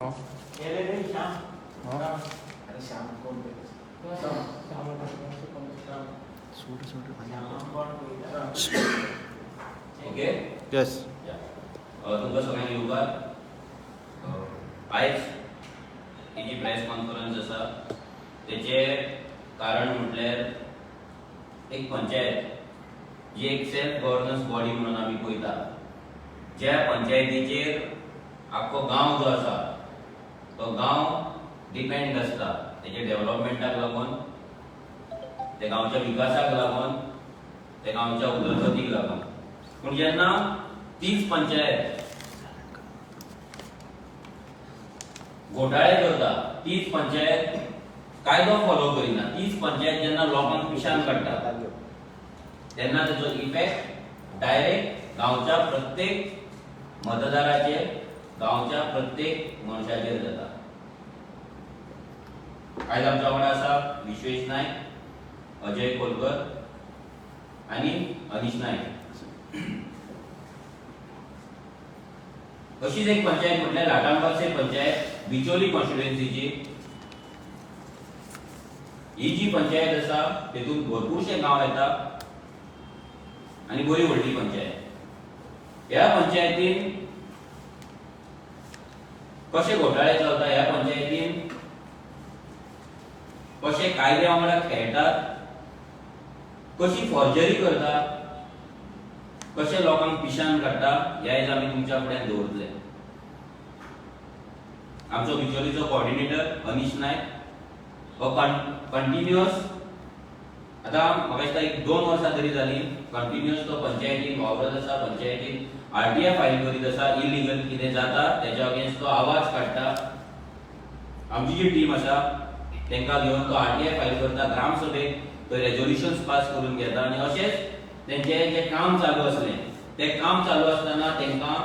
हे श्याम. अरे श्याम कोण ते? सोड सोड. श्याम कोण? ओके. येस. तुमकां सगळ्यांक येवकार. आयज ही जी प्रेस कॉन्फरन्स आसा तेचें कारण म्हटल्यार एक पंचायत जी एक सेल्फ गव्हर्नन्स बॉडी म्हणून आमी पळयता, ज्या पंचायतीचेर आख्खो गांव जो आसा तो गांव डिपेंड आसता, तेजे डेव्हलपमेंटाक लागून, त्या गांवच्या विकासाक लागून, त्या गांवच्या उदरगतीक लागून. पूण जेन्ना तीच पंचायत घोटाळे करता, तीच पंचायत कायदो फॉलो करिना, तीच पंचायत जेन्ना लोकांक पिशान काडटा, तेन्ना तेजो इफेक्ट डायरेक्ट गांवच्या प्रत्येक मतदाराचेर, गांवच्या प्रत्येक मनशाचेर जाता. आयज आमच्या वांगडा आसा विश्वेश नायक, अजय कोलकर आनी अनिश नायक. अशीच एक पंचायत म्हटल्यार लाटांबासे पंचायत, बिचोली कॉन्स्टिट्युएन्सीची. ही जी पंचायत आसा तेतून भरपूरशे गांव येता आनी बरी व्हडली पंचायत. ह्या पंचायतीन कशे घोटाळे चलता, ह्या पंचायतीन कशे कायद्या वांगडा खेळटात, कशी फॉर्जरी करतात, कशे लोकांक पिशान काडटा, हे आयज आमी तुमच्या फुड्यान दवरतले. आमचो बिचोलीचो कॉर्डिनेटर अनिश नायक हो कंटिन्युअस आतां म्हाका दिसता एक 2 वर्सां तरी जालीं कंटिन्युअस तो पंचायतीन वावरत आसा, पंचायतीन आरटीआय फायल करीत आसा. इलिगल कितें जाता तेच्या अगेन्स्ट तो आवाज काडटा. आमची जी टीम आसा तांकां घेवन तो आरटीआय फायल करता, ग्रामसभेक तो रेजोल्युशन्स पास करून घेता. आनी अशेंच तेंचें जें काम चालू आसलें तें काम चालू आसतना तांकां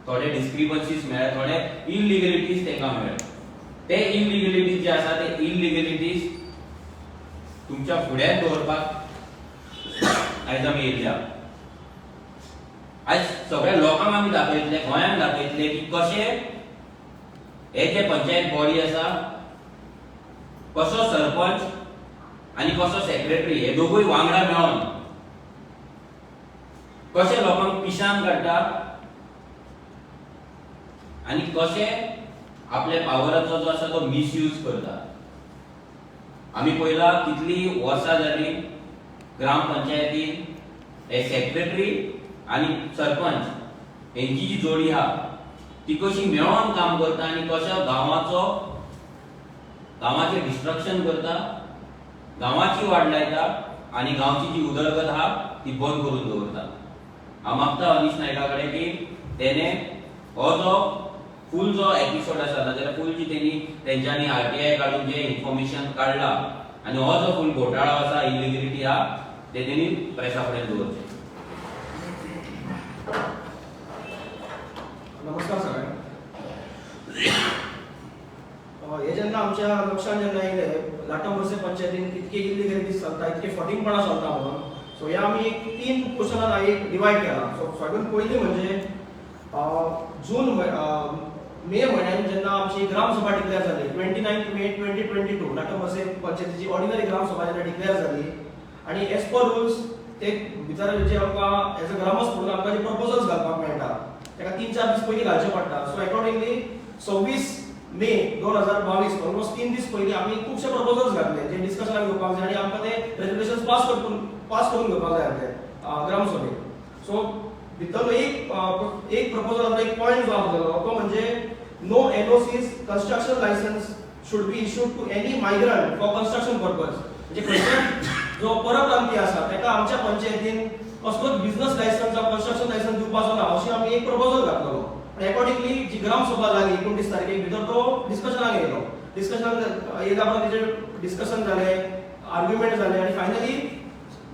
थोडे डिस्क्रिपन्सीज मेळ्ळे, थोडे इलिगलिटीज तांकां मेळ्ळे. ते इलिगलिटीज जे आसा ते इलिगलिटीज तुमच्या फुड्यान दवरपाक आयज आमी येयल्या. आयज सगळ्या लोकांक आमी दाखयतले, गोंयांक दाखयतले की कशें हे जे पंचायत बॉडी आसा, कसो सरपंच आनी कसो सेक्रेटरी हे दोगूय वांगडा मेळोन कशे लोकांक पिशान काडटा आनी कशे आपल्या पावराचो जो आसा तो मिसयूज करता. आमी पळयला कितली वर्सां जाली ग्रामपंचायतीन हे सेक्रेटरी आनी सरपंच हेंची जी जोडी आहा ती कशी मेळोन काम करता आनी कशें गांवाचें डिस्ट्रक्शन करता, गांवाची वाड लायता आनी गांवची जी उदरगत आहा ती बंद करून दवरता. हांव मागता अनिश नायका कडेन की तेणे हो जो फूल जो एपिसोड आसा, नाजाल्यार फूल जी तेणी तेंच्यांनी आरटीआय काडून जे इन्फॉर्मेशन काडला आनी हो जो फूल घोटाळो आसा, इलिगलिटी आहा, ते तेणी प्रेसा फुडें दवरचें. नमस्कार सगळ्यांक. हे जेन्ना आमच्या लक्षात जेन्ना येयलें लाटंबर्से पंचायतीन इतके इलिगलिटीज चलता, इतके फटींगपणां चलता म्हणून, सो हे आमी एक तीन क्वेश्चनान एक डिवायड केला. सो सगळ्यात पयलीं म्हणजे जून मे म्हयन्यान जेन्ना आमची ग्रामसभा डिक्लेअर जाली, 29 May 2022, लाटंबर्से पंचायतीची ऑर्डिनरी ग्रामसभा जेन्ना डिक्लेअर जाली आनी एज पर रुल्स ते भितर जे आमकां एज अ ग्रामस्थ म्हणून आमकां जे प्रपोजल्स घालपाक मेळटा ताका 3-4 दीस पयलीं घालचे पडटा. सो एकॉर्डिंगली 26 मे 2022, ऑलमोस्ट 3 दीस पयलीं आमी खुबशे प्रपोजल्स घातले जे डिस्कशनाक घेवपाक जाय आनी आमकां ते रेजोल्युशन पास करून घेवपाक जाय आसले ग्रामसभेक. सो भितरलो एक प्रपोजल, एक पॉयंट जो आसलेलो तो म्हणजे no NOCs, construction license should be issued to any migrant for construction purpose. म्हणजे खंयच्याच जो परप्रांतीय आसा ताका आमच्या पंचायतीन कसलोच बिझनस लायसन्स जावं कन्स्ट्रक्शन लायसन्स दिवपाचो ना, अशें आमी एक प्रपोजल घातलेलो. आनी एकॉर्डिंगली जी ग्रामसभा जाली 29 तारखेक, भितर तो डिस्कशनाक येयलो. डिस्कशनाक येयल्या उपरांत तेजेर डिस्कशन जालें, आर्ग्युमेंट जाले आनी फायनली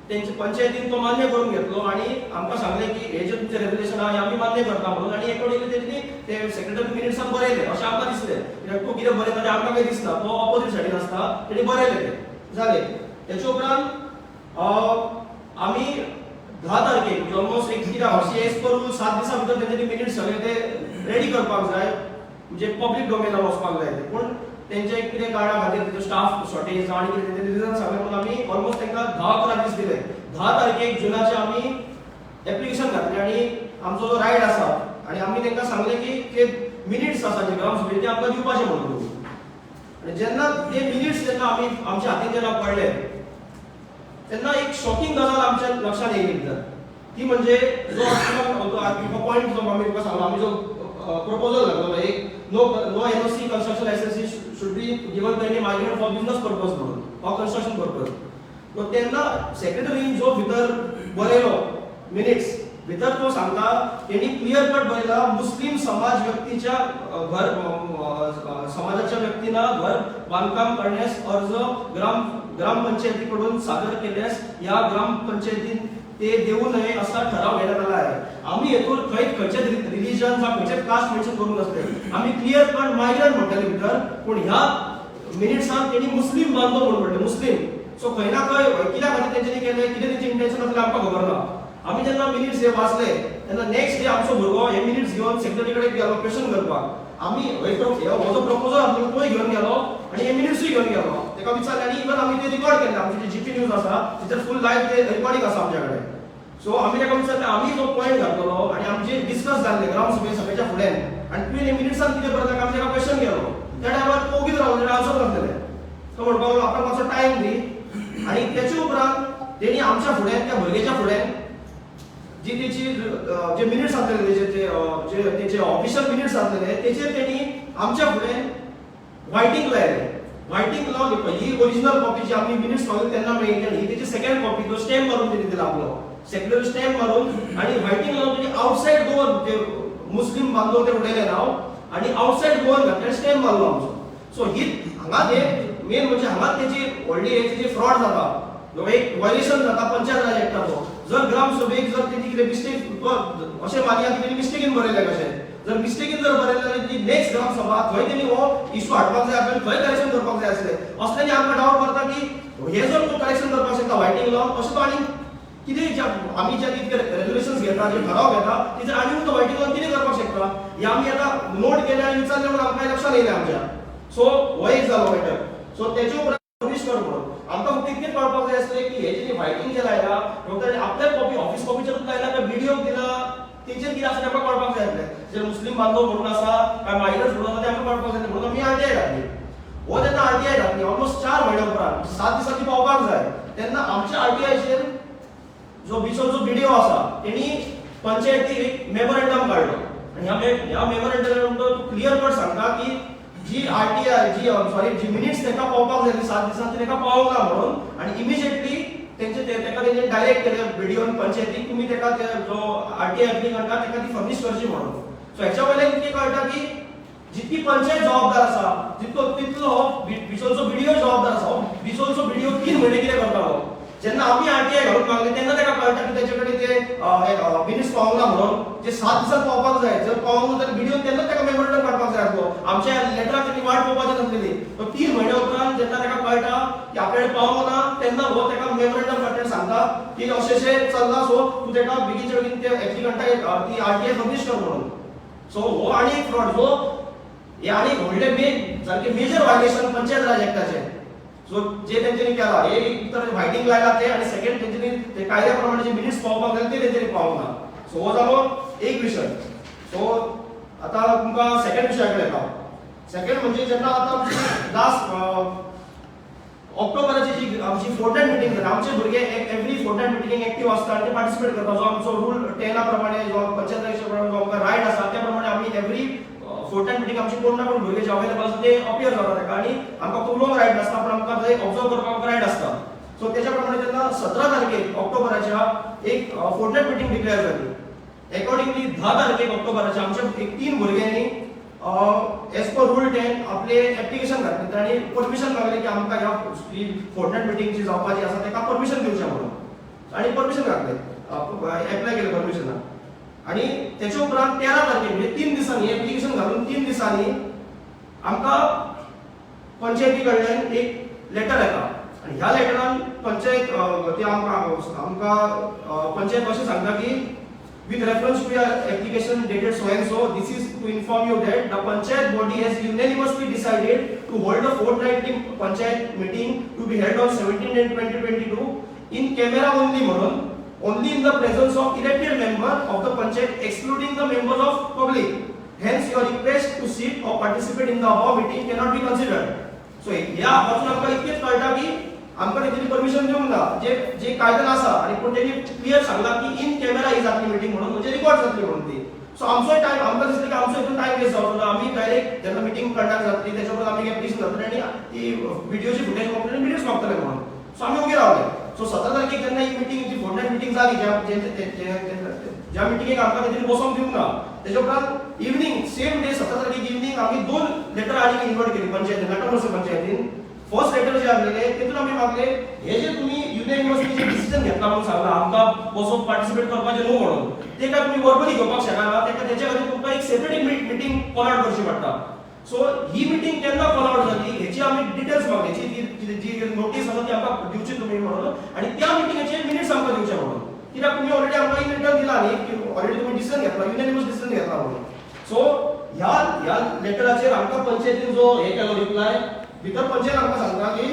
तेंचे पंचायतीन तो मान्य करून घेतलो आनी आमकां सांगलें की हे जे तुमचे रेजोल्युशन आहा हे आमी मान्य करता म्हणून. आनी एकॉर्डिंगली तेंच्यांनी ते सेक्रेटरी मिनिट्सान बरयलें अशें आमकां दिसलें, कित्याक तो कितें बरयता तें आमकां कांय दिसना, तो ऑपोजीट सायडीन आसता, तेणी बरयलें तें जालें. तेचे उपरांत आमी 10 तारखेक, म्हणजे ऑलमोस्ट एक कितें अशें एज पर रूल 7 दिसां भितर तेंच्यांनी मिनिट्स सगळे ते रेडी करपाक जाय. म्हणजे पब्लीक डोमेनार वचपाक जाय ते. पूण तेंचे कितें कारणां खातीर तेंचो स्टाफ शॉर्टेज आनी कितें तेंचे रिजन सांगलें म्हणून आमी ऑलमोस्ट तांकां 10-11 दीस दिले. 10 तारखेक जुनाचे आमी एप्लिकेशन घातलें आनी आमचो जो रायट आसा आनी आमी तांकां सांगलें की ते मिनिट्स आसा जे ग्रामसभेचे ते आमकां दिवपाचे म्हणून. आनी जेन्ना ते मिनिट्स जेन्ना आमी आमच्या हातीन जेन्ना पडले तेन्ना एक शॉकिंग गजाल आमच्या लक्षात येयली भितर, ती म्हणजे जो पॉयंट जो आमी तुका सांगलो, आमी जो प्रपोजल घातलेलो एक no NOC construction licence should be given to any migrant for business purpose म्हणून ऑर कन्स्ट्रक्शन पर्पज. सो तेन्ना सेक्रेटरीन जो भितर बरयलो मिनिट्स भितर तो सांगता तेणी क्लियर कट बरयला मुस्लीम समाज व्यक्तीच्या घर समाजाच्या व्यक्तींना घर बांधकाम करण्यास अर्ज ग्रामपंचायतीकडून सादर केल्यास या ग्रामपंचायतीन ते देऊ नये असा ठराव घेण्यात आला आहे. आम्ही हेतून खंय खंयचे रिलिजन जावं खंयचे कास्ट मेन्शन करूंक नासले, आमी क्लियर कट मायग्रंट म्हणटाले भितर, पूण ह्या मिनिट्सान तेणी मुस्लीम बांधव म्हणून म्हणलें मुस्लीम. सो खंय ना खंय कित्या खातीर तेंच्यांनी केलें, कितें तेंचें इंटेन्शन आसलें आमकां खबर ना. आमी जेन्ना मिनिट्स हे वाचले तेन्ना नेक्स्ट डे आमचो भुरगो हे मिनिट्स घेवन सेक्रेटरी कडेन गेलो क्वेश्चन करपाक. आमी हो जो प्रपोजल आसलो तोय घेवन गेलो आनी हे मिनिट्सूय घेवन गेलो, ताका विचारलें आनी इवन आमी ते रिकॉर्ड केले. आमची जी जीपी न्यूज आसा तिचेर फूल लायव्ह ते रिकॉर्डिंग आसा आमच्या कडेन. सो आमी ताका विचारलें आमी जो पॉयंट घातलेलो आनी आमचे डिस्कस जाल्ले ग्रामसभे सभेच्या फुड्यान आनी तुवें हे मिनिट्सान कितें बरयलां आमी ताका क्वेश्चन केलो. त्या टायमार तो ओगीच रावलो, ताणें आन्सर नासलेलें. तो म्हणपाक लागलो आपणाक मातसो टायम दी. आनी तेचे उपरांत तेणी आमच्या फुड्यान त्या भुरग्याच्या फुड्यान जी तेची जे मिनिट्स आसलेले तेचे जे तेचे ऑफिशियल मिनिट्स आसलेले तेचेर तेणी आमच्या फुडें व्हायटींग लायलें. व्हायटींग लावन ही ओरिजिनल कॉपी जी आमी मिनिट्स मागली तेन्ना मेळिल्ली आनी ही तेची सेकंड कॉपी तो स्टॅम्प मारून तेणी दिला आपलो सेक्रेटरी स्टॅम्प मारून आनी व्हायटींग लावन तेणी आउटसायड गोवन ते मुस्लीम बांधव ते उडयले नांव आनी आउटसायड गोवन घातले स्टॅम्प मारलो आमचो. सो ही हांगा ते मेन म्हणजे हांगा तेची व्हडली तेची फ्रॉड जाता, एक व्हायलेशन जाता पंचायत राज एक्टाचो. जर ग्रामसभेक जर तेजी कितें मिस्टेक अशें मानया की तेणी मिस्टेकीन बरयलें कशें, जर मिस्टेकीन जर बरयलें जाल्यार ती नेक्स्ट ग्रामसभा थंय तेणी हो इशू हाडपाक जाय आपल्याला, थंय करेक्शन करपाक जाय आसलें. असल्यांनी आमकां डावट मारता की हे जर तूं करेक्शन करपाक शकता व्हायटींग लावन, अशें तो आनी कितें ज्या आमी ज्या कितें रेजोल्युशन्स घेता जे ठराव घेता तेजेर आनी तो व्हायटींग लावन कितें करपाक शकता हें आमी आतां नोट केलें आनी विचारलें म्हणून आमकां लक्षात येयलें आमच्या. सो हो एक जालो मॅटर. सो तेचे उपरांत फर्निश कर म्हणून आमकां फक्त इतलें कळपाक जाय आसलें की हे जे व्हायटींग जे लायला फक्त ताणें आपल्या कॉपी ऑफिस कॉपीचेरूच लायला काय बीडीओक दिला तेचेर कितें आसा तें आमकां कळपाक जाय आसलें. जे मुस्लीम बांधव म्हणून आसा काय मायनर्स म्हणून आसा तें आमकां कळपाक जाय म्हणून आमी आरटीआय घातली. हो जेन्ना आरटीआय घातली ऑलमोस्ट 4 म्हयन्या उपरांत 7 दिसांनी पावपाक जाय तेन्ना आमच्या आरटीआयचेर जो बिचोलचो बीडीओ आसा तेणी पंचायतीक एक मेमोरेंडम काडलो आनी ह्या मेमोरेंडम तो क्लियर कट सांगता की जी आरटीआय जी सॉरी जी मिनिट्स ताका पावपाक जाय 7 दिसांत ते ताका पावोंक ना म्हणून आनी इमिजिएटली तेंचे ताका तेंचे डायरेक्ट केले बीडीओन पंचायतीक तुमी ताका ते जो आरटीआय एप्लिकंटा ताका ती फर्निश करची म्हणून. सो हेच्या वयल्यान इतकें कळटा की जितकी पंचायत जबाबदार आसा तितलो तितलो हो बिचोलचो बीडीओ जबाबदार आसा. हो बिचोलचो बीडीओ 3 म्हयने कितें करतालो जेन्ना आमी आरटीआय घालून मागले तेन्ना ताका कळटा की तेचे कडेन ते मिनिट्स पावोंक ना म्हणून जे 7 दिसांत पावपाक जाय जर पावोंक ना जाल्यार बीडीओन तेन्नाच ताका मेमोरेंडम काडपाक जाय आसलो. आमच्या लेटराक तेणी वाट पळोवपाची नासलेली. तो 3 म्हयन्या उपरांत जेन्ना ताका कळटा की आपल्याकडे पावोंक ना तेन्ना हो ताका मेमोरेंडम काडटा आनी सांगता की अशें अशें चल्लां सो तूं ताका बेगीनच्या बेगीन ते एप्लिकंटाक ती आरटीआय फर्निश कर म्हणून. सो हो आनी एक फ्रॉड जो हे आनी व्हडले मेन सारकें मेजर व्हायलेशन पंचायत राज एक्टाचें. सो जे तेंच्यांनी केला हे एक तर व्हायटींग लायला ते आनी सेकंड तेंच्यांनी ते कायद्या प्रमाणे जे मिनिट्स पावोवपाक जाय ते तेंच्यांनी पावोंक ना. सो हो जालो एक विशय. सो आतां तुमकां सेकंड विशया कडेन येता. सेकंड म्हणजे जेन्ना आतां आमची लास्ट ऑक्टोबराची जी आमची फोर्टनायट मिटींग जाली, आमचे भुरगे एवरी फोर्टनायट मिटींगेक एक्टीव आसता आनी ते पार्टिसिपेट करता. जो आमचो रूल 10 प्रमाणे जो पंचायत राज प्रमाणे जो आमकां रायट आसा त्या प्रमाणे आमी एवरी फोर्टनायट मिटींग आमचे कोण ना कोण भुरगे जे अवेलेबल आसा ते अपियर जाता ताका आनी आमकां उलोवंक रायट नासता पण आमकां थंय ऑब्जर्व करपाक आमकां रायट आसता. सो तेच्या प्रमाणे जेन्ना 17 तारखेक ऑक्टोबराच्या एक फोर्टनायट मिटींग डिक्लेअर जाली एकॉर्डिंगली 10 तारखेक ऑक्टोबराच्या आमच्या एक 3 भुरग्यांनी एज पर रूल 10 आपले एप्लिकेशन घातले आनी परमिशन मागलें की आमकां ह्या फोर्टनायट मिटींग जी जावपाची आसा ताका परमिशन दिवचें म्हणून आनी परमिशन घातलें, एप्लाय केलें परमिशनाक. आनी तेच्या उपरांत 13 तारखेक म्हणजे 3 दिसांनी एप्लिकेशन घालून 3 दिसांनी आमकां पंचायती कडल्यान एक लेटर येता आनी ह्या लेटरान पंचायत ते आमकां आमकां पंचायत अशें सांगता की With reference to your application dated so and so, this is to inform you that the panchayat body has unanimously decided to hold a fortnightly panchayat meeting to be held on 17/10/2022 in camera only म्हणून, only in the presence of elected member of the panchayat, excluding the members of public. Hence your request to sit or participate in the above meeting cannot be considered. So ह्या पासून आमकां इतकेंच कळटा की आमकां तेंच्यांनी permission दिवंक ना, जे जे कायद्यान आसा. आनी पूण तेणी क्लियर सांगला की इन कॅमेरा ही जातली मिटींग म्हणून, म्हणजे रिकॉर्ड जातली म्हणून ती. सो आमचोय टायम, आमकां दिसलें की आमचो हितून टायम वेस्ट जावचो ना. आमी डायरेक्ट जेन्ना मिटींग कंडक्ट जातली तेच्या उपरांत आमी एप्लिकेशन जातलें आनी ती व्हिडियोची फुटेज मागतले आनी मिनिट्स मागतले म्हणून. सो आमी उबे रावले. सो 17 तारखेक जेन्ना ही मिटींग, जी फोर्टनायट मिटींग जाली, ज्या मिटिंगेक आमकां तेंच्यांनी बसोंक दिवंक ना, तेच्या उपरांत इवनींग सेम डे 17 तारखेक इवनींग आमी 2 लेटर आनी इन्वर्ट केली पंचायतीन, लाटंबरसे पंचायतीन. फर्स्ट लेटर जे आसलेले तेतून आमी मागले, हे जे तुमी युनॅनिमसली जे डिसिजन घेतला म्हणून सांगला आमकां बसोन पार्टिसिपेट करपाचें न्हू म्हणून, ते काय तुमी वर्बली घेवपाक शकना. तेका तेच्या खातीर तुमकां एक सेपरेट मिटींग कॉल आवट करची पडटा. सो ही मिटींग केन्ना कॉल आवट जाली हेची आमी डिटेल्स मागले, जी नोटीस आसा ती आमकां दिवची तुमी म्हणून, आनी त्या मिटिंगेचे मिनिट्स आमकां दिवचे म्हणून, कित्याक तुमी ऑलरेडी आमकां इन रिटर्न दिला न्ही की ऑलरेडी तुमी डिसिजन घेतला, युनॅनिमस डिसिजन घेतला म्हणून. सो ह्या ह्या लेटराचेर आमकां पंचायतीन जो हे केलो रिप्लाय, भितर पंचायत आमकां सांगता की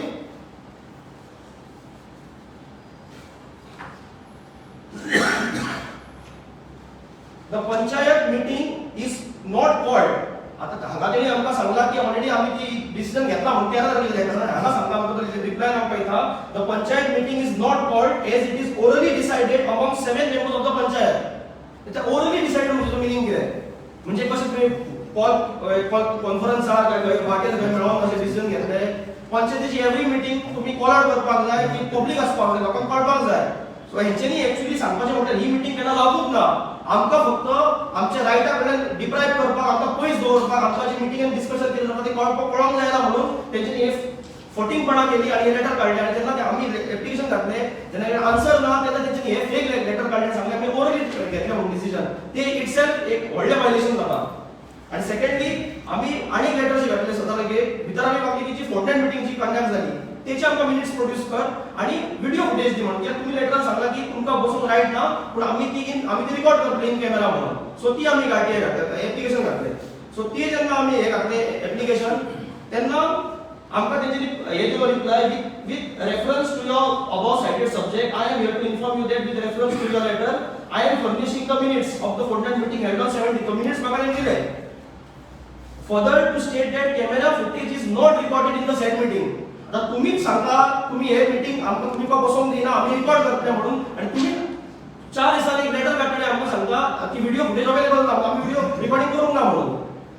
the panchayat meeting is not called. आता हांगा तेणी आमकां सांगला की ऑलरेडी आमी ती डिसिजन घेतला म्हणून 13 तारखेर लेटर हांगा सांगला आमकां, रिप्लाय आमकां येता, the panchayat meeting is not called as it is orally decided among 7 members of the panchayat. Orally decided म्हणजे मिनींग कितें, म्हणजे कशें तुमी कॉल कॉन्फरन्सार काय वाटेर खंय मेळोन अशें डिसिजन घेतले? पंचायतीची एवरी मिटींग तुमी कॉल आवट करपाक जाय की पब्लीक आसपाक जाय, लोकांक कळपाक जाय. सो हेंच्यांनी एक्चुअली सांगपाचें म्हटल्यार ही मिटींग केन्ना जावपूच ना. आमकां फक्त आमच्या रायटा कडल्यान डिप्रायव करपाक, आमकां पयस दवरपाक, आमकां जे मिटिंगेन डिस्कशन केलें जाता तें कळोंक जायना म्हणून तेंच्यांनी हे फटींगपणां केली आनी हे लेटर काडलें. आनी जेन्ना ते आमी एप्लिकेशन घातलें जेन्ना आन्सर ना तेन्ना तेंच्यांनी हे फेक लेटर काडलें आनी सांगलें आमी ओरली घेतलें म्हणून डिसिजन. ते इटसेल्फ एक व्हडलें वायलेशन जाता. आनी सेकंडली आमी आनीक लेटर जे घातले 17 तारखेक, भितर आमी मागली की जी फोर्टनायट मिटींग जी कंडक्ट जाली तेचे आमकां मिनिट्स प्रोड्यूस कर आनी व्हिडिओ फुटेज दी म्हणून, कित्याक तुमी लेटरान सांगला की तुमकां बसूंक रायट ना, पूण आमी ती रिकॉर्ड करतले इन कॅमेरा म्हणून. सो ती आमी गाडये घातले, एप्लिकेशन घातले. सो ती जेन्ना आमी हे घातले एप्लिकेशन तेन्ना आमकां तेंच्यांनी हे दिलो reply, with reference to your above cited subject I am here to inform you that with reference to your letter I am furnishing the minutes of the fortnight meeting held on 17. Minutes म्हाका तेंणी दिले. Further to state that camera footage is not recorded in the said meeting. आता तुम्हीच सांगता तुम्ही हे meeting आमकां तुमकां बसोवंक दिना, आमी रिकॉर्ड करतले म्हणून, आनी तुमी 4 दिसांनी एक लेटर काडटले आमकां सांगता की व्हिडिओ फुटेज अवेलेबल ना, आमी व्हिडिओ रिकॉर्डिंग करूंक ना म्हणून.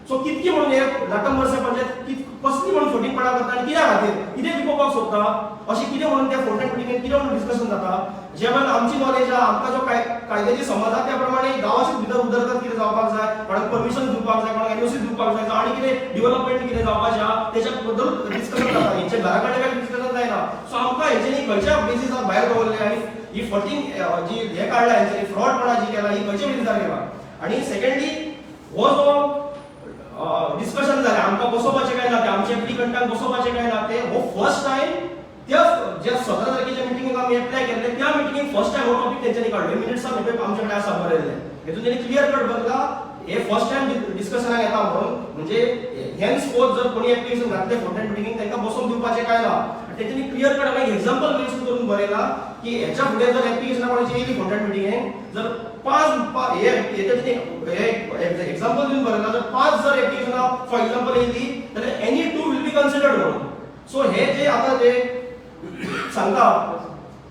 सो कितकी म्हणून हे लाटंबरसे पंचायत कसली म्हणून फटींगपणां करता आनी कित्या खातीर कितें लिपोवपाक सोदता, अशें कितें म्हणून त्या फोर्टनायट मिटिंगेन कितें म्हणून डिस्कशन जाता. जे प्रमाणे आमची नॉलेज आहा, आमकां जो कायद्याची समज आहा त्या प्रमाणे गांवाची भितर उदरगत कितें जावपाक जाय, कोणाक परमिशन दिवपाक जाय, कोणाक एनओसी दिवपाक जाय, आनी कितें डिव्हलपमेंट कितें जावपाचें आहा तेच्या बद्दल डिस्कशन जाता. हेंच्या घरा कडेन काय डिस्कशन जायना. सो आमकां हेंच्यांनी खंयच्या बेजीसार भायर दवरलें आनी ही फटींग जी हें काडला हेंच्यांनी फ्रॉडपणा जी केला ही खंयच्या बेजीसार केला. आनी सेकंडली हो जो डिस्कशन जालें आमकां बसोवपाचें काय ना तें, आमच्या एप्लिकंटांक बसोवपाचें काय ना तें, हो फर्स्ट टायम त्या ज्या 17 तारखेच्या मिटिंगेक आमी एप्लाय केल्ले त्या मिटिंगेक फर्स्ट टायम हो टॉपीक तेंच्यांनी काडलो. मिनिट्सान आमचे कडेन आसा बरयल्लें, हेतून तेणी क्लियर कट बरयला हे फर्स्ट टायम डिस्कशनाक येता म्हणून. म्हणजे हेन्स फोर्थ जर कोणी एप्लिकेशन घातलें फोर्टनायट मिटिंगेक तांकां बसोवन दिवपाचें काय ना. आनी तेंच्यांनी क्लियर कट आमी एग्जाम्पल मेन्शन करून बरयला की हेच्या फुडें जर एप्लिकेशना कोणाची येयली फोर्टनायट मिटिंगेक जर 5 हे एग्जाम्पल दिवन बरयला, जर 5 जर एप्लिकेशनां फॉर एग्जाम्पल येयली जाल्यार एनी 2 will be considered म्हणून. सो हे जे आतां जे सांगता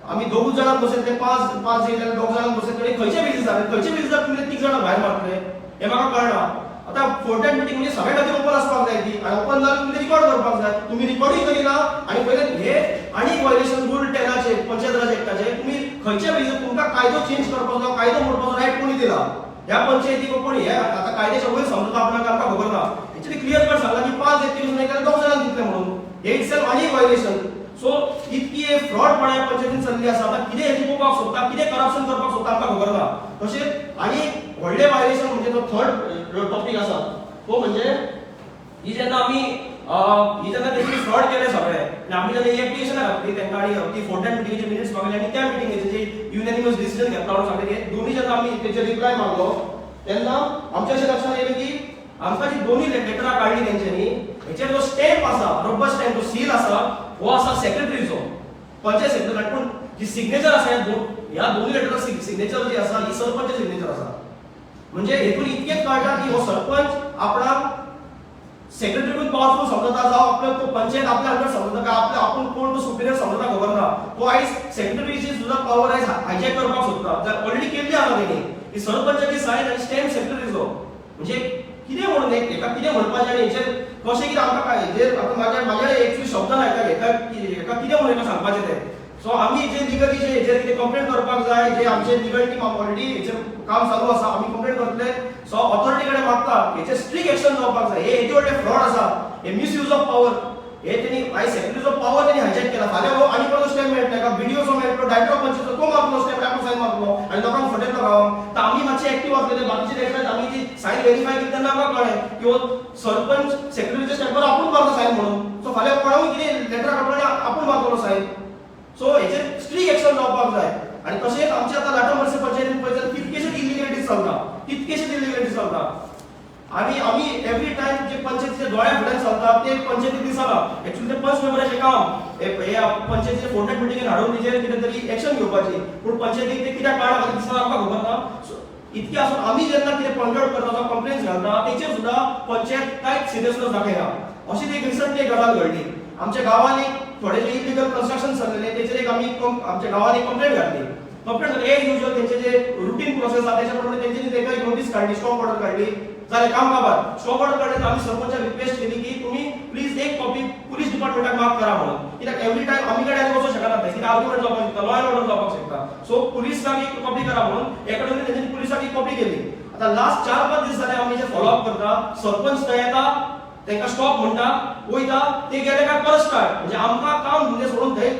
आमी 2 जाणांक बसयतले, 5 येयले जाल्यार 2 जाणांक बसयतले, खंयच्या बेजीसार खंयच्या बेजीसार तुमी 3 जाणां भायर मारतले हें म्हाका कळना. आतां फोर्टनायट मिटींग म्हणजे सगळ्या खातीर ओपन आसपाक जाय ती, आनी ओपन जाल्यार तुमी रिकॉर्ड करपाक जाय, तुमी रिकॉर्डूय करिना. आनी पयल्यान हे आनी व्हायलेशन रूल 10 पंचायत राज एक्टाचे, तुमी खंयच्या बेजीसार तुमकां कायदो चेंज करपाचो, कायदो मोडपाचो रायट कोणी दिला ह्या पंचायतीक कोणी? हे आतां कायद्याच्या वयर समजता आपणाक आमकां खबर ना. एक्चुअली क्लियर कट सांगला की 5 एप्लिकेशन जाल्यार 2 जाणांक दितले म्हणून, हे इटसेल्फ आनी व्हायलेशन. सो इतकी फ्रॉडपणा पंचायतीन चल्ली आसा. आतां कितें हें लिपोवपाक सोदता, कितें करप्शन करपाक सोदता आमकां खबर ना. तशेंच आनी व्हडलें व्हायलेशन म्हणजे जो थर्ड टॉपीक आसा तो म्हणजे ही जेन्ना आमी ही जेन्ना तेंच्यांनी फ्रॉड केले सगळे आनी आमी जेन्ना ही एप्लिकेशनां घातली तांकां आनी ती फोर्टनायट मिटिंगेचे मिनिट्स मागले आनी त्या मिटिंगेचे जे युनॅनिमस डिसिजन घेतला म्हणून सांगले, हे दोन्ही जेन्ना आमी तेचेर रिप्लाय मागलो तेन्ना आमच्या अशें लक्षांत येयलें की आमकां जी दोन्ही लेटरां काडली तेंच्यांनी, हेचेर जो स्टॅम्प आसा, रबर स्टॅम्प, जो सील आसा, हो आसा सेक्रेटरीचो, पंचायत सेक्रेटरी. पूण जी सिग्नेचर आसा ह्या दोन्ही लेटरां सिग्नेचर जी आसा ही सरपंच सिग्नेचर आसा. म्हणजे हेतून इतकेंच कळटा की हो सरपंच आपणाक सेक्रेटरीकून पावरफूल समजता, जावं आपल्या तो पंचायत आपल्या अंडर समजता काय आपल्या आपूण कोण तो सुपिरियर समजता खबर ना. तो आयज सेक्रेटरीची सुद्धा पावर आयज हायजॅक करपाक सोदता. जर ऑलरेडी केल्ली आसा तेणी ही सरपंचाची सायन आनी स्टॅम्प सेक्रेटरीचो, म्हणजे कितें म्हणून एक हेका कितें म्हणपाचें आनी हेचेर कशें कितें आमकां काय हेचेर आतां म्हाज्या एक्चुअली शब्द ना हेका हेका कितें म्हणून हेका सांगपाचें तें. सो आमी जे लिगली जे हेचेर कितें कंप्लेन करपाक जाय, जे आमचे लिगल टीम ऑलरेडी हेचेर काम चालू आसा, आमी कंप्लेन करतले. सो ऑथॉरिटी कडेन मागता हेचेर स्ट्रिक्ट एक्शन जावपाक जाय. हे येदे व्हडले फ्रॉड आसा, हे मिसयूज ऑफ पावर, हे तेणी आयज सेक्रेटरीचो पावर तेणी हायजॅक केला. फाल्यां हो आनी कोणाचो स्टॅम्प मेळटलो, एका बीडीओचो मेळटलो, डायरेक्टर ऑफ पंचायतीचो, तो मारतलो स्टॅम्प, आपलो सायन मारतलो आनी लोकांक फटयतलो गांवांक. तर आमी मातशे एक्टीव आसलेले, बाकीचे लेटरां आमी जी सायन व्हेरीफाय केली तेन्ना आमकां कळ्ळें की हो सरपंच सेक्रेटरीच्या स्टॅम्पार आपूण मारता सायन म्हणून. सो फाल्यां कोणाकूय कितें लेटरां काडटलो आनी आपूण मारतलो सायन. सो हेचेर स्ट्रिक्ट एक्शन जावपाक जाय. आनी तशेंच आमचे आतां लाटम वर्से पंचायतीन पळयत जाल्यार कितकेशेच इलिगलिटीज चलता, कितकेशेच इलिगलिटीज चलता. आनी आमी एवरी टायम जे पंचायतीच्या दोळ्या फुड्यान चलता ते पंचायती दिसना. एक्चुअली ते पंच मेंबराचें काम हे पंचायतीचे फोर्टनायट मिटिंगेन हाडून तेजेर कितें तरी एक्शन घेवपाची, पूण पंचायतीक ते कित्याक कारणां खातीर दिसना आमकां खबर ना. सो इतकें आसून आमी जेन्ना कितें पॉयंट आउट करता जावं कंप्लेन्स घालता तेचेर सुद्दां पंचायत कांयच सिरियसनेस दाखयना. अशीच एक रिसंटली एक गजाल घडली आमच्या गांवांनी. थोडे जे इलिगल कन्स्ट्रक्शन चल्लेले तेचेर एक आमी आमच्या गांवांनी कंप्लेंट घातली. कंप्लेंट घातली एज युजल तेंचे जे रुटीन प्रोसेस आसा तेच्या प्रमाणे तेंच्यांनी तेका एक नोटीस काडली, स्टॉप ऑर्डर काडली, जालें काम काबार. स्टॉप ऑर्डर काडली, आमी सरपंचाक रिक्वेस्ट केली की तुमी प्लीज एक कॉपी पुलीस डिपार्टमेंटाक मार्क करा म्हणून, कित्याक एवरी टायम आमी कडेन वचूंक शकना, कित्याक आर्ग्युमेंट जावपाक शकता, लॉ एंड ऑर्डर जावपाक शकता. सो पुलिसाक एक कॉपी करा म्हणून एका तेंच्यांनी पुलिसाक एक कॉपी केली. आतां लास्ट 4-5 दीस जाले आमी जे फॉलो अप करता, सरपंच थंय येता, तांकां स्टॉप म्हणटा, वयता, ते गेले काय परत स्टार्ट. म्हणजे आमकां काम धंदे सोडून थंय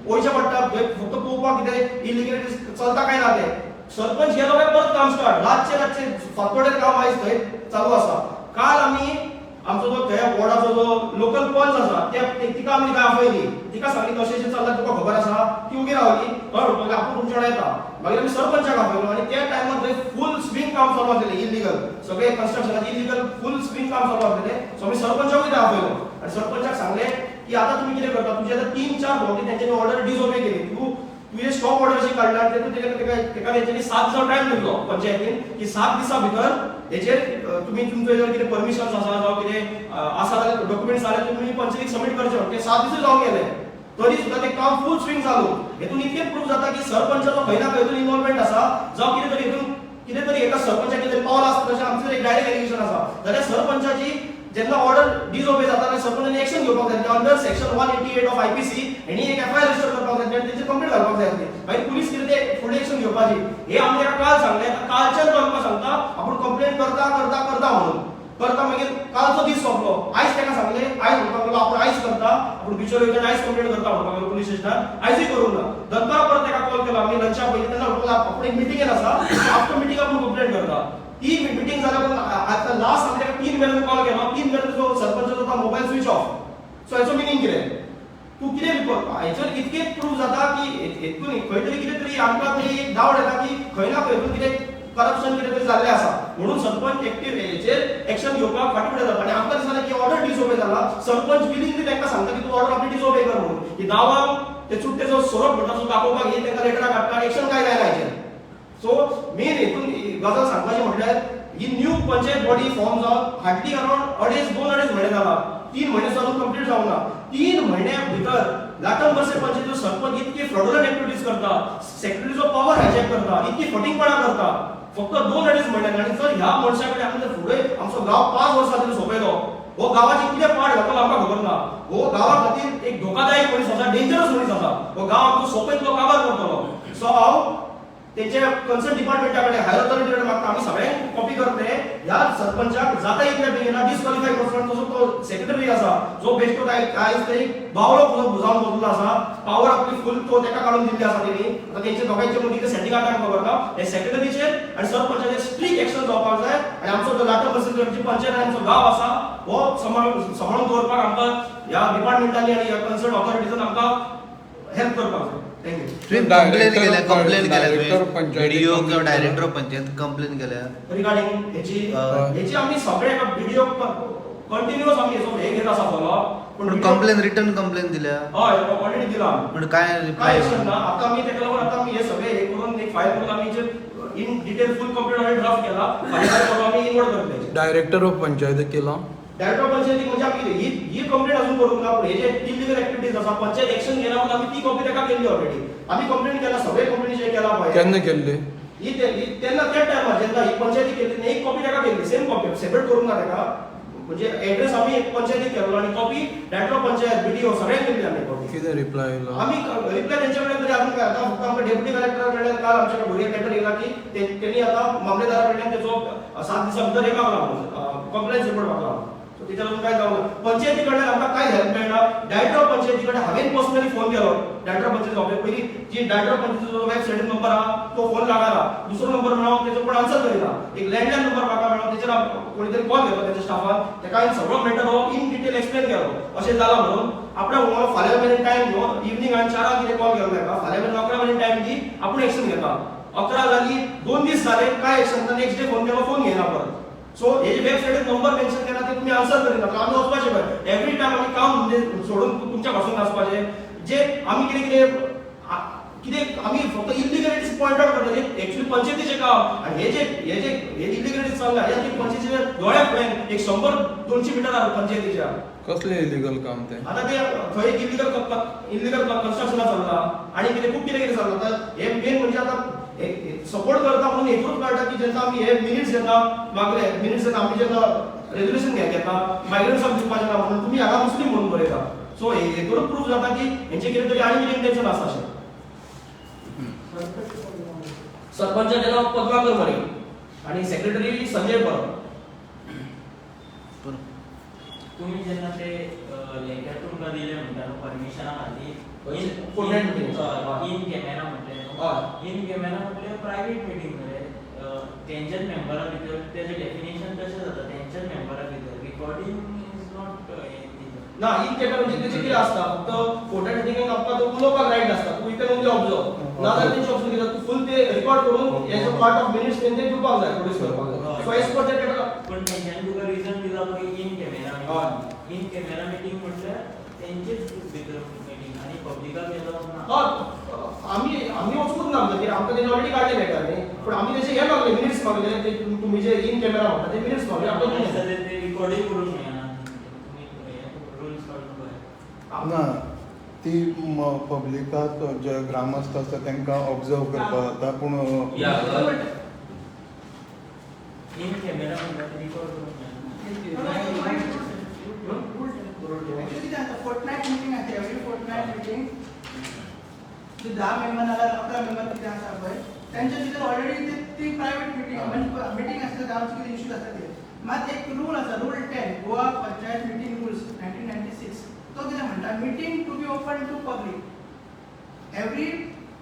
वयचें पडटा, थंय फक्त पळोवपाक कितें इलिगलिटीज चलता काय ना तें. सरपंच गेलो काय परत काम स्टार्ट. रातचे रातचे फातोडेर काम आयज थंय चालू आसा. काल आमी आमचो जो थंय वॉर्डाचो जो लोकल पंच आसा त्या तिका आमी थंय आपयली, तिका सांगली कशें अशें चल्लां तुका खबर आसा. ती उबी रावली, हय म्हणपाक लागली, आपूण तुमच्या वांगडा येता. मागीर आमी सरपंचाक आपयलो आनी त्या टायमार थंय फूल स्विंग काम चालू आसलेलें, इलिगल सगळे कन्स्ट्रक्शनाचे इलिगल फूल स्विंग काम चालू आसलेलें. सो आमी सरपंचाकूय थंय आपयलो आनी सरपंचाक सांगलें की आतां तुमी कितें करता, तुजी आतां 3-4 फावटी तेंच्यांनी ऑर्डर डिसओबे केली, तूं तुवें स्टॉप ऑर्डर अशी काडला तेतून तेका तेंच्यांनी 7 दिसां टायम दिल्लो पंचायतीन की 7 दिसां भितर हेचेर तुमी तुमचो जर कितें परमिशन्स आसा जावं कितें आसा जाल्यार डॉक्युमेंट्स जाल्यार तुमी पंचायतीक सबमीट करचे. ते 7 दिसूय जावन गेले तरी सुद्दां तें काम फूल स्विंग चालू. हेतून इतकें प्रूफ जाता की सरपंचाचो खंय ना खंय तरी इन्वॉल्वमेंट आसा, जावं कितें तरी हेतून कितें तरी एका सरपंचाक कितें तरी पावल आसता तशें आमचें एक डायरेक्ट एलिगेशन आसा. जाल्यार सरपंचाची जेन्ना ऑर्डर डिसओबे जाता तेन्ना सरपंचानी एक्शन घेवपाक जाय अंडर सेक्शन 188 ऑफ आयपीसी. हेणी एक एफआयआर रजिस्टर करपाक जाय आनी तेंचेर कंप्लेंट घालपाक जाय आसली. मागीर पुलीस कितें ते फुडें एक्शन घेवपाची. हे आमी ताका काल सांगलें. आतां कालच्यान तो आमकां सांगता आपूण कंप्लेंट करता करता करता म्हणून करता. मागीर कालचो दीस सोंपलो, आयज ताका सांगलें, आयज म्हणपाक लागलो आपूण आयज करता, आपूण बिचोर वयता आनी आयज कंप्लेंट करता म्हणपाक लागलो पुलीस स्टेशनार. आयजूय करूंक ना. दनपारां परत ताका कॉल केलो आमी लंचा पयलीं, तेन्ना म्हणपाक लागलो आपूण एक मिटिंगेन आसा, आफ्टर मिटींग आपूण कंप्लेंट करता. ती मिटींग जाल्या उपरांत आतां लास्ट आमी ताका 3 मेरेन कॉल केलो, 3 मेरेन जो सरपंचाचो तो मोबायल स्विच ऑफ. सो हेचो मिनींग कितें? तूं कितें हेचेर इतकें प्रूव जाता की हेतून खंय तरी कितें तरी आमकां तरी एक डावट येता की खंय ना खंय कितें करप्शन कितें तरी जाल्लें आसा, म्हणून सरपंच एक्टीव हेचेर एक्शन घेवपाक फाटीं फुडें जाता. आनी आमकां दिसना की ऑर्डर डिसओबे जाला, सरपंच विलिंगली तांकां सांगता की तूं ऑर्डर आपली डिसओबे कर म्हणून. की गांवांक ते चुट्टेचो सोरोप म्हणटा तो दाखोवपाक हे तांकां लेटरां काडटा आनी एक्शन काय जायना हेचेर. सो मेन हेतून गजाल सांगपाची म्हटल्यार ही न्यू पंचायत बॉडी फॉर्म जावन हार्डली अराउंड अडेज दोन अडेज म्हयने जाला, 3 म्हयने अजून कंप्लीट जावंक ना. 3 म्हयन्या भितर लाटम वर्से पंचायतीचो सरपंच इतकी फ्रॉडुलंट एक्टिविटीज करता, सेक्रेटरीचो पावर हायजॅक करता, इतकी फटींगपणां करता फक्त 2-2.5 म्हयन्यान. आनी जर ह्या मनशा कडेन आमी जर फुडें आमचो गांव 5 वर्सां तरी सोंपयलो, हो गांवाची कितें पाड घातलो आमकां खबर ना. हो गांवा खातीर एक धोकादायक मनीस आसा, डेंजरस मनीस आसा. हो गांव आमचो सोंपयतलो, काबार करतलो. सो हांव तेंच्या कन्सर्न डिपार्टमेंटा कडेन, हायर ऑथॉरिटी कडेन मागता. आमी सगळ्यांक कॉपी करतले. ह्या सरपंचाक जाता इतल्या बेगीन डिस्क्वॉलिफाय करचो. तसो तो सेक्रेटरी आसा जो बेश्टो काय आयज तरी बावलो कसो बुजावन बसलो आसा. पावर आपली फूल तो तेका काडून दिल्ली आसा तेणी. आतां तेंचे दोगांयचे मदीं कितें सेटिंग आसा खबर ना. हे सेक्रेटरीचेर आनी सरपंचाचेर स्ट्रीक एक्शन जावपाक जाय आनी आमचो जो लाटो आमची पंचायत आनी आमचो गांव आसा हो सांबाळून सांबाळून दवरपाक आमकां ह्या डिपार्टमेंटांनी आनी ह्या कन्सर्न ऑथॉरिटीजान आमकां हेल्प करपाक जाय. Thank you. तुवें कंप्लेन केल्या? कंप्लेन केल्या Director तुवें पंचायतीक बीडीओ किंवा complaint director of panchayat complain केल्या? रिगार्डिंग हेची हय. हेची आमी सगळे व्हिडिओ कंटिन्युअस आमी हेचो हे घेत आसा फॉलो. पूण कंप्लेन, रिटर्न कंप्लेन दिल्या? हय, ऑलरेडी दिला आमी. पूण काय काय रिप्लाय? एक्शन ना. आता आमी तेका लागून आता आमी हे सगळे हे करून एक फायल करून आमी in detail full complete already draft केला. फाल्यां परवा आमी इनवर्ड करतले. डायरेक्टर ऑफ पंचायत केला? डायरेक्टर पंचायती म्हणजे आमी कितें ही ही कंप्लेंट अजून करूंक ना, पूण हे जे इलिगल एक्टिविटीज आसा पंचायत एक्शन घेना म्हणून आमी ती कॉपी ताका केल्ली. ऑलरेडी आमी कंप्लेंट केला, सगळे कंप्लेनी जे केला पळय. केन्ना केल्ली? ही ही तेन्ना त्या टायमार जेन्ना ही पंचायती केल्ली तेन्ना एक कॉपी ताका केल्ली. सेम कॉपी, सेपरेट करूंक ना ताका. म्हणजे एड्रेस आमी पंचायतीक केल्लो आनी कॉपी डायरेक्टर पंचायत, बीडीओ सगळ्यांक केल्ली आमी कॉपी. कितें रिप्लाय आयलो? आमी रिप्लाय तेंच्या कडल्यान तरी अजून काय. आतां फक्त आमकां डेप्युटी कलेक्टरा कडल्यान काल आमच्या भुरग्यांक लेटर येयला की तेणी आतां मामलेदारा कडल्यान तेचो 7 दिसां भितर हे मागला म्हणून, कंप्लेन्स रिपोर्ट मागला. सो तेच्या अजून काय जावंक ना. पंचायती कडल्यान आमकां कांय हेल्प मेळना. डायरेक्टर ऑफ पंचायती कडेन हांवें पर्सनली फोन केलो. डायरेक्टर ऑफ पंचायत ऑफिस पयलीं जी डायरेक्टर ऑफ पंचायतीचो वेबसायटीर नंबर आहा तो फोन लागना. दुसरो नंबर मेळ्ळो, तेचो कोण आन्सर करिना. एक लँडलायन नंबर म्हाका मेळ्ळो, तेचेर कोणी तरी कॉल केलो तेच्या स्टाफान. तेका हांवें सगळो मॅटर हो इन डिटेल एक्सप्लेन केलो अशें जालां म्हणून. आपल्या म्हणून फाल्यां मेरेन टायम घेवन इवनींग हांवें 4 कितें कॉल केलो तेका, फाल्यां मेरेन 11 मेरेन टायम दी, आपूण एक्शन घेता. 11 जाली, 2 दीस जाले, काय एक्शन ना. नेक्स्ट डे फोन केलो, फोन घेयना परत. सो हे जे वेबसायटीर नंबर मेन्शन केला ते तुमी आन्सर करिना. आमी वचपाचें पळय एवरी टायम आमी काम म्हणजे सोडून तुमच्या पासून वचपाचें. जे आमी कितें कितें कितें आमी फक्त इलिगलिटीज पॉयंट आउट करता, जे एक्चुअली पंचायतीचें काम. आनी हे जे हे इलिगलिटीज चल्ला हे आमची पंचायतीच्या दोळ्या फुड्यान एक 100-200 मिटर आहा पंचायतीच्या. कसलें इलिगल काम तें? आता ते थंय एक इलिगल इलिगल कन्स्ट्रक्शनां चल्लां आनी कितें खूब कितें कितें चल्लां. आतां हे मेन म्हणजे आतां सपोर्ट करता म्हणून हेतूच कळटा की जेन्ना आमी हे मिनिट्स घेता, मागले मिनिट्स घेता, आमी जेन्ना रेजोल्युशन घेता मायग्रंट्सांक दिवपाचें ना म्हणून, तुमी हांगा मुस्लीम म्हणून बरयता. सो हेतूनच प्रूफ जाता की हेंचें कितें तरी आनी कितें इंटेन्शन आसा अशें. सरपंचाचें नांव पद्माकर मरे आनी सेक्रेटरी संजय परब. तुम्ही जेन्ना ते लेटर तुमकां दिलें म्हणटा न्हू परमिशना खातीर, Fortnight meeting. In camera म्हटलें हय. न्हू, इन कॅमेरा म्हटल्यार प्रायवेट मिटींग मरे. तेंच्याच मेंबरा भितर तेजें डेफिनेशन तशें जाता. तेंच्याच मेंबरा भितर रिकॉर्डिंग is not. ना, इन कॅमेरा म्हणजे तेचें कितें आसता, फक्त फोर्टनायट मिटिंगेक आमकां तो उलोवपाक रायट आसता. तूं you can only observe. नाजाल्यार तेंचे ऑप्शन कितें, तूं फूल ते रिकॉर्ड करून as a part of minutes तेंचे दिवपाक जाय, प्रोड्यूस करपाक जाय. सो एज पर that पण तेंच्यांनी तुका रिजन दिला पळय इन कॅमेरा हय. मिटींग. इन कॅमेरा मिटींग म्हटल्यार तेंचेच भितर मिटींग आनी पब्लिकाक एलाव ना. हय, आमी आमी वचूंक ना म्हणजे आमकां तेणी ऑलरेडी काडले लेटर न्ही, पूण आमी तेचे हे मागले, मिनिट्स मागले. ते तुमी जे इन कॅमेरा म्हणटा ते मिनिट्स मागले आमकां आनी दिले. ते रिकॉर्डूय करूंक मेळना. तुमी रुल्स काडून पळय. ना, ती पब्लिकाक जे ग्रामस्थ आसता तांकां ऑब्जर्व करपाक जाता पूण या. इन कॅमेरा म्हणल्यार ते रिकॉर्ड करूंक मेळना. Actually कितें आसता, फोर्टनायट मिटींग आसता. एवरी फोर्टनायट मिटींग जे 10 मेंबर नाल्यार 11 मेंबर कितें आसा पळय तेंच्या भितर ऑलरेडी ती प्रायवेट मिटींग म्हणजे मिटींग आसता. गांवचे कितें इश्यूज आसता ते. मात एक रूल आसा, rule 10 Goa Panchayat meeting rules 1996. तो कितें म्हणटा, meeting to be open to public. Every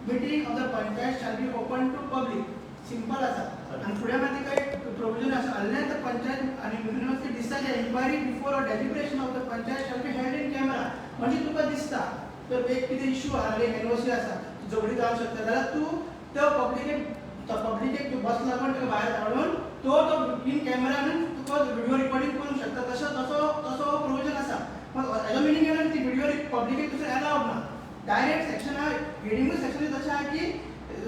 meeting of the panchayat shall be open to public. Simple आसा. आनी फुडें मागीर काही प्रोविजन आसा, unless the panchayat आनी unanimously decide, enquiry before or deliberation of the panchayat shall be held in camera. म्हणजे तुका दिसता तर एक कितें इशू आहा, एक एनओसी आसा, झगडी जावंक शकता जाल्यार तूं त्या पब्लिकेक पब्लिकेक तूं बसला पण तुका भायर काडून तो तो इन कॅमेरा तुका व्हिडिओ रिकॉर्डिंग करूंक शकता. तसो तसो तसो प्रोविजन आसा. पण हेजो मिनींग येना ती व्हिडिओ पब्लिकेक दुसरें अलावड ना. डायरेक्ट सेक्शन आहा, हेडिंगूच सेक्शन तशें आहा की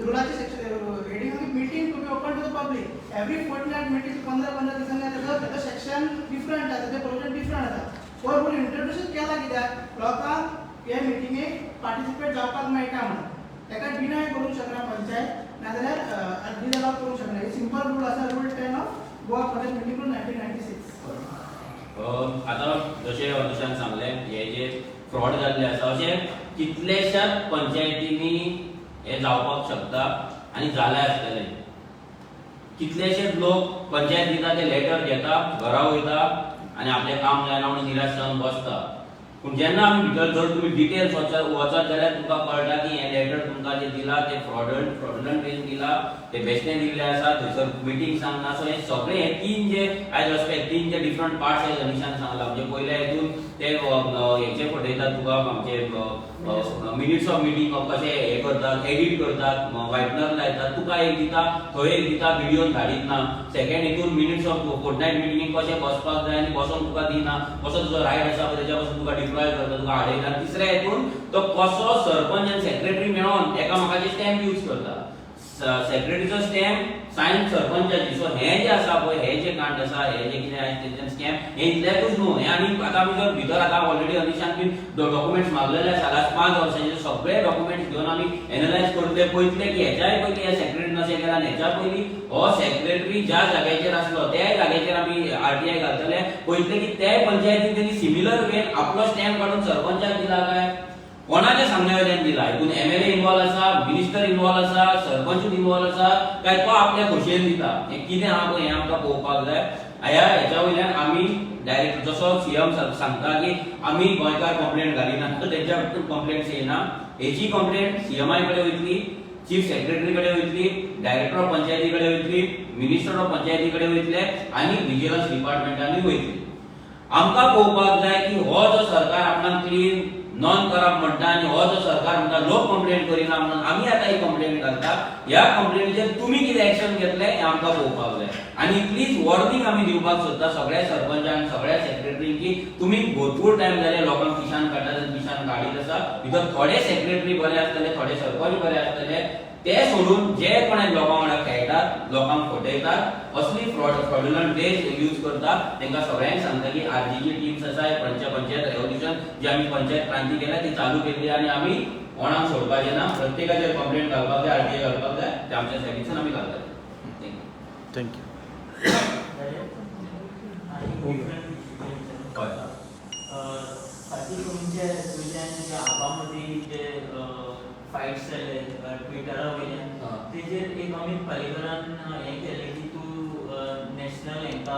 रुलाचे सेक्शन हेडिंग आहा की meeting to be open to the public every fortnight meeting. 15-15 दिसांनी तेजो तेजो सेक्शन डिफरंट आसा, तेजें प्रोविजन डिफरंट आसा. हो रूल इंट्रोड्यूसूच केला कित्याक लोकांक हे मिटिंगेक पार्टिसिपेट जावपाक मेळटा म्हणून. ताका डिनाय करूंक शकना पंचायत, नाजाल्यार डिसअलाव करूंक शकना. हे सिंपल रूल आसा, rule 10 of Goa Panchayat meeting rule 1996. आतां जशें अनुशान सांगलें, हे जे फ्रॉड जाल्ले आसा अशें कितल्याशाच पंचायतींनी हे जावपाक शकता. आनी जालां आसतलें. कितलेशेच लोक पंचायत दिता ते लेटर घेता, घरा वयता आनी आपलें काम जायना म्हणून निराश जावन बसता. पूण जेन्ना आमी भितर जर तुमी डिटेल्स वचत जाल्यार तुमकां कळटा की हें लेटर तुमकां जें दिलां तें फ्रॉडलंट वेन दिलां, तें बेश्टें दिल्लें आसा, थंयसर मिटींग सांगना. सो हें सगळें हे तीन जे आयज आसपे तीन जे डिफरंट पार्ट्स आयज अनिशान सांगला, म्हणजे पयल्या हितून ते हेचे फटयतात तुका, आमचे मिनिट्स ऑफ मिटींग कशें हे करतात, एडिट करतात, व्हायटनर लायतात, तुका एक दिता, थंय एक दिता, व्हिडियोन धाडीत ना. सेकंड हितून मिनिट्स ऑफ फोर्टनायट मिटींगेक कशें बसपाक जाय आनी बसोंक तुका दिना, कसो तुजो रायट आसा पळय तेच्या पासून तुका डिप्रायव करता, तुका हाडयता. तिसऱ्या हितून तो कसो सरपंच आनी सेक्रेटरी मेळोन एकामेकाचे स्टॅम्प यूज करता, सेक्रेटरीचो स्टॅम्प सायन सरपंचाची. सो हें जें आसा पळय, हें जें कांड आसा, हें जें कितें आसा तेंच्यान स्कॅम, हें इतल्याकूच न्हू, हें आनी आतां आमी जर भितर आतां ऑलरेडी अनिशान बीन डॉक्युमेंट्स मागलेले आसा, लास्ट 5 वर्सांचे सगळे डॉक्युमेंट्स घेवन आमी एनलायज करतले, पळयतले की हेच्याय पयलीं ह्या सेक्रेटरीन अशें केलां आनी हेच्या पयलीं हो सेक्रेटरी ज्या जाग्याचेर आसलो त्या जाग्याचेर आमी आरटीआय घालतले, पळयतले की ते पंचायतीन तेणी सिमिलर वेन आपलो स्टॅम्प काडून सरपंचाक दिला काय कोणाच्या सांगण्या वयल्यान दिला. हितून एमएलए इन्वॉल्व आसा, मिनिस्टर इन्वॉल्व आसा, सरपंच इन्वॉल्व आसा, काय तो आपल्या खोशयेन दिता, हें कितें आहा पळय हें आमकां पळोवपाक जाय. ह्या हेच्या वयल्यान आमी डायरेक्ट जसो सीएम सांगता की आमी गोंयकार कंप्लेंट घालिना, तेंच्या कंप्लेंट्स येयना, हेची कंप्लेंट सीएमआय कडेन वयतली, चीफ सेक्रेटरी कडेन वयतली, डायरेक्टर ऑफ पंचायती कडेन वयतली, मिनिस्टर ऑफ पंचायती कडेन वयतले आनी विजिलन्स डिपार्टमेंटांनी वयतली. आमकां पळोवपाक जाय की हो जो सरकार आपणाक क्लीन नॉन करप्ट म्हणटा आनी हो जो सरकार म्हणटा लोक कंप्लेंट करिना म्हणून आमी आतां ही कंप्लेंट घालता, ह्या कंप्लेंटीचेर तुमी कितें एक्शन घेतले हें आमकां पळोवपाक जाय. आनी इतलीच वॉर्निंग आमी दिवपाक सोदता सगळ्या सरपंचांक, सगळ्या सेक्रेटरींक की तुमी भरपूर टायम जाले लोकांक पिशान काडटात आनी पिशान काडीत आसा. भितर थोडे सेक्रेटरी बरे आसतले, थोडे सरपंच बरे आसतले, ते सोडून जे कोण लोकां वांगडा खेळटात, लोकांक फटयतात, असली फ्रॉड्युलंट वेज यूज करतात, तांकां सगळ्यांक सांगता की आरजीची टिम्स आसा, पंचायत रेव्होल्युशन जी आमी पंचायत क्रांती केल्या ती चालू केली आनी आमी कोणाक सोडपाचें ना, प्रत्येकाचेर कंप्लेंट घालपाक जाय, आरटीआय घालपाक जाय, ते आमच्या सायडीच्यान आमी घालतले. Thank you. हय. फाटीं तुमचे तुज्या आनी तुज्या आपा मदीं जे फायट्स जाले ट्विटरा वयल्यान, तेजेर एक अमीत पालेकरान हें केलें की तूं नॅशनल हेंका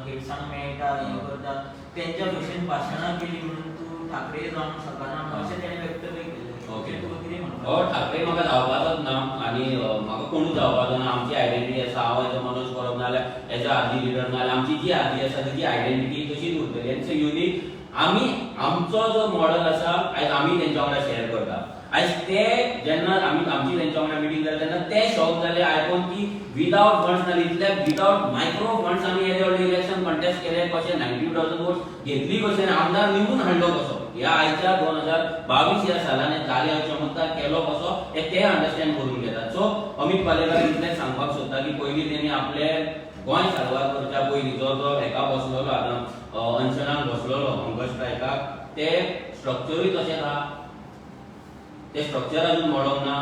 हेड्सांक मेळटा, हें करता, तेंच्या भशेन भाशणां केली म्हणून तूं ठाकरे जावंक शकना अशें तेणें वक्तव्य केलें. तुका कितें म्हणपाक? हो ठाकरे म्हाका जावपाचोच ना आनी म्हाका कोणूच जावपाचो ना. आमची आयडेंटिटी आसा, हांव एज अ मनोज परब नाजाल्यार एज अ आरजी लिडर नाजाल्यार आमची जी आरजी आसा तेजी आयडेंटिटी तशीच उरतली. It's a unique. आमी आमचो जो मॉडल आसा आयज आमी तेंच्या वांगडा शेअर करता. आयज ते जेन्ना आमी आमची तेंच्या वांगडा मिटींग जाली तेन्ना ते शॉक जाले आयकोन की विदावट फंड्स नाजाल्यार इतले विदावट मायक्रो फंड्स आमी येदे व्हडले इलेक्शन कंटेस्ट केले कशे, 92,000 वोट्स घेतली कशे आनी आमदार निवडून हाडलो कसो, ह्या आयच्या 2022 ह्या सालान जाले चमत्कार केलो कसो हे ते अंडरस्टँड करून घेतात. सो अमीत पालेकर इतलेंच सांगपाक सोदता की पयलीं तेणी आपले गोंय साल्वार करच्या पयलीं जो तो हेका बसलेलो आतां अनशनाक बसलेलो हंगर स्ट्रायकाक, ते स्ट्रक्चरूय तशेंच आहा, ते स्ट्रक्चर अजून मोडोंक ना.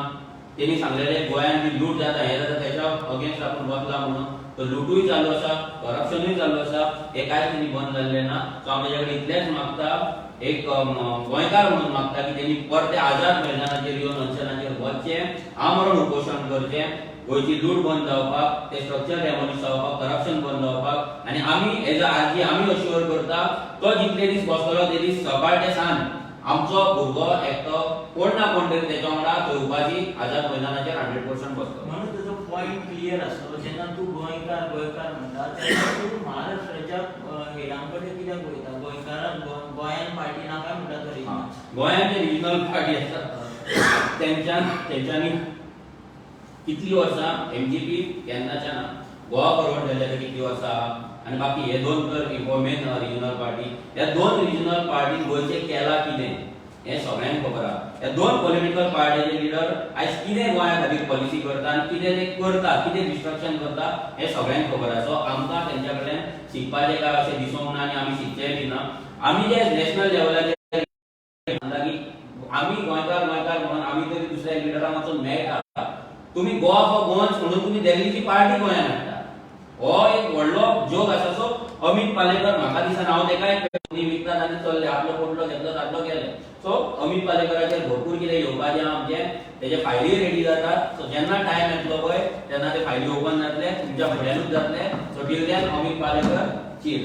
तेणी सांगलेले गोंयांत जी लूट जाता हें जाता तेच्या अगेन्स्ट आपूण बसला म्हणून, तो लुटूय चालू आसा, करप्शनूय चालू आसा, हें कांयच तेणी बंद जाल्लें ना. सो हांव तेज्या कडेन इतलेंच मागता, एक गोंयकार म्हणून मागता की तेणी परते आझाद मैदानाचेर येवन अनशनाचेर वचचें, आमरण उपोशण करचें, गोंयची लूट बंद जावपाक, ते स्ट्रक्चर डेमोलिश जावपाक, करप्शन बंद जावपाक. आनी आमी एज अ आरजी आमी अश्युअर करता तो जितले दीस बसतलो ते दीस सकाळ ते सांज आमचो भुरगो एकटो कोण ना कोण तरी तेच्या वांगडा थंय उपाशी आझाद मैदानाचेर 100% बसतलो. म्हणून तुजो पॉयंट क्लियर आसलो. जेन्ना तूं गोंयकार गोंयकार म्हणटा तेन्ना तूं महाराष्ट्राच्या हेडां कडेन कित्याक वयता? गोंयकाराक गोंयान पार्टी ना काय म्हणटा तरी? गोंयांत जे रिजनल पार्टी आसा तेंच्यांनी कितलीं वर्सां एमजीपी केन्नाच्यान ना, गोवा फॉरवर्ड जाल्ले कितलीं वर्सां आनी बाकी हे दोन तर मेन रिजनल पार्टी, ह्या दोन रिजनल पार्टीन गोंयचें केलां कितें हें सगळ्यांक खबर आहा. ह्या दोन पॉलिटिकल पार्टीचे लिडर आयज कितें गोंया खातीर पॉलिसी करता आनी कितें ते करता, कितें डिस्ट्रक्शन करता हें सगळ्यांक खबर आहा. सो आमकां तेंच्या कडल्यान शिकपाचें काय अशें दिसोंक ना आनी आमी शिकचेंय बी ना. आमी जे नॅशनल लेवलाचेर की आमी गोंयकार गोंयकार म्हणून आमी तरी दुसऱ्या लिडरांक वचून मेळटा, तुमी गोवा फॉर गोवन्स म्हणून तुमी दिल्लीची पार्टी गोंयांत हाडटा, हो एक व्हडलो जोक आसा. सो अमीत पालेकर म्हाका दिसना, हांव तेकाय विकतात आनी चल्ले, आपलो पोटलो घेतलो ताटलो गेले. सो अमीत पालेकराचेर भरपूर कितें येवपाचें आमचें. तेजे फायली रेडी जातात. सो जेन्ना टायम येतलो पळय तेन्ना ते फायली ओपन जातले, तुमच्या फुड्यानूच जातले. So till then Amit Palekar chill.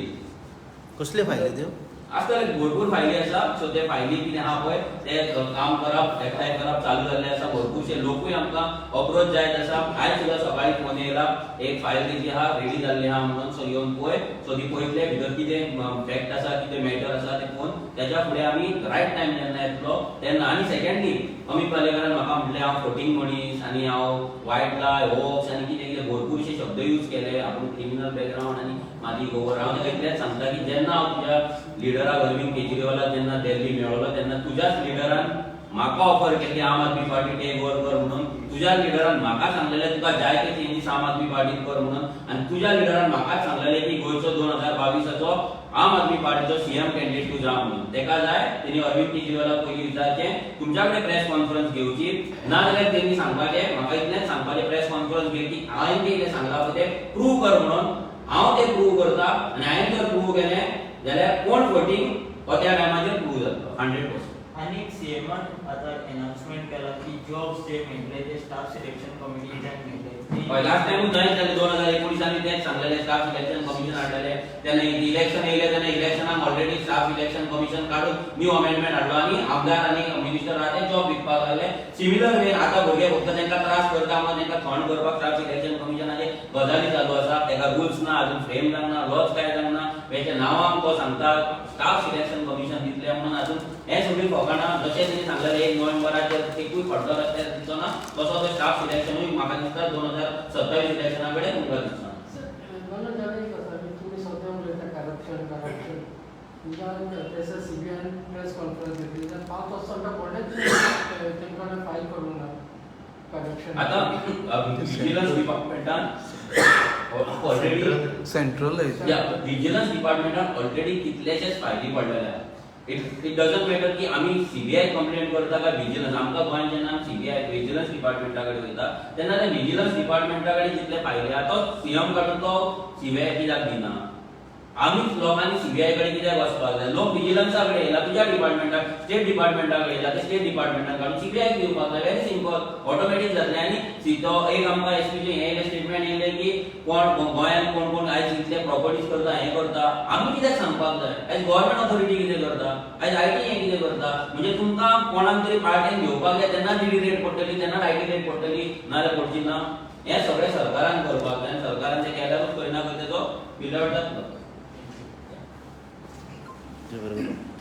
कसले फायदे त्यो? आसतले भरपूर फायली आसा. सो ते फायली कितें आहा पळय ते काम करप, एकठांय करप चालू जाल्लें आसा. भरपूरशे लोकूय आमकां अप्रोच जायत आसा. आयज सुद्दां सकाळी फोन येयला, एक फायल तेजी आहा रेडी जाल्ली आहा म्हणून. सो येवन पळय. सो ती पळयतले भितर कितें फॅक्ट आसा, कितें मॅटर आसा तें पळोवन तेच्या फुडें आमी रायट टायम जेन्ना येतलो तेन्ना. आनी सेकंडली अमीत पालेकरान म्हाका म्हणलें हांव फटींग मनीस आनी हांव वायट लाय होक्स आनी कितें कितें भरपूरशे शब्द यूज केले. आपूण क्रिमिनल बॅकग्रावंड आनी म्हाजी खबर. हांव ताका इतलेंच सांगता की जेन्ना हांव तुज्या लिडराक अरविंद केजरीवालाक जेन्ना दिल्ली मेळ्ळो तेन्ना तुज्याच लिडरान म्हाका ऑफर केली आम आदमी पार्टी टेक ओवर कर म्हणून. तुज्या लिडरान म्हाका सांगलेलें तुका जाय ते चेंजीस आम आदमी पार्टीन कर म्हणून. आनी तुज्या लिडरान म्हाकाच सांगलेलें की गोंयचो 2022 आम आदमी पार्टीचो सीएम कॅन्डिडेट तूं जा म्हणून. तेका जाय तेणी अरविंद केजरीवालाक पयलीं विचारचें, तुमच्या कडेन प्रेस कॉन्फरन्स घेवची ना जाल्यार तेणी सांगपाचें म्हाका इतलेंच सांगपाचें प्रेस कॉन्फरन्स घे की हांवें कितें सांगलां पळय तें प्रूव कर म्हणून. हांव तें प्रूव करता आनी हांवें जर प्रूव केलें जाल्यार कोण फटींग हो त्या टायमाचेर प्रूव जातलो 100%. आनी एक सीएमान आतां एनाउन्समेंट केला की जॉब्स जे मेळटले ते स्टाफ सिलेक्शन कमिटीच्यान मेळटले. हय, लास्ट टायमूच थंयच जालें 2019 आमी तेंच सांगलेलें, स्टाफ सिलेक्शन कमिशन हाडलेलें. तेन्ना इलेक्शन येयलें तेन्ना इलेक्शनाक ऑलरेडी स्टाफ सिलेक्शन कमिशन काडून न्यू अमेंडमेंट हाडलो आनी आमदार आनी मिनिस्टर आहा ते जॉब विकपाक लागले. सिमिलर वे आतां भुरगे फक्त तांकां त्रास करता म्हणून तांकां थंड करपाक स्टाफ सिलेक्शन कमिशनाचे गजाली चालू आसा. ताका रुल्स ना, अजून फ्रेम जावंक ना, लॉज काय जावंक ना, हेच्या नांवांक तो सांगता स्टाफ सिलेक्शन कमिशन दितले म्हणून. अजून हें सगळीं फकाणां. जशें तेणी सांगलेलें 1 नोव्हेंबराचेर एकूय खड्डो रस्त्यार दिसचो ना तसो तो स्टाफ सिलेक्शनूय म्हाका दिसता 2027 इलेक्शना कडेन तुमकां दिसना. तुमी सद्दां उलयता करप्शन करप्शन. तुमच्या सीबीआयन प्रेस कॉन्फरन्स घेतली जाल्यार 5 वर्सां कोणेच तेंकां फायल करूंक ना करप्शन. आतां विजिलन्स डिपार्टमेंटान ऑलरेडी सेंट्रलायज या विजिलन्स डिपार्टमेंटान ऑलरेडी कितलेशेच फायली पडलेले आहा. It doesn't matter की आमी सीबीआय कंप्लेंट करता काय विजिलन्स. आमकां गोंयान जेन्ना सीबीआय विजिलन्स डिपार्टमेंटा कडेन वयता तेन्ना ते विजिलन्स डिपार्टमेंटा कडेन जितले फायली आहा तो सीएम काडून तो सीबीआय कित्याक दिना? आमीच लोकांनी सीबीआय कडेन कित्याक वचपाक जाय? लोक विजिलन्सा कडेन येयला, तुज्या डिपार्टमेंटाक स्टेट डिपार्टमेंटा कडेन येयला, ते स्टेट डिपार्टमेंटान काडून सीबीआयक दिवपाक जाय. व्हेरी सिंपल, ऑटोमॅटीक जातलें. आनी तो एक आमकां एसपीचें हें येयलें स्टेटमेंट येयलें की कोण गोंयांत कोण कोण आयज इतले प्रॉपर्टीज करता, हें करता. आमी कित्याक सांगपाक जाय? आयज गव्हर्मेंट ऑथॉरिटी कितें करता, आयज IT हें कितें करता? म्हणजे तुमकां कोणाक तरी पार्टेन घेवपाक जाय तेन्ना ईडी रेड पडटली, तेन्ना IT red पडटली, नाजाल्यार पडची ना. हें सगळें सरकारान करपाक जाय आनी सरकारान तें केल्यारूच खंय ना खंय तेजो पिलर जातलो. बरोबर.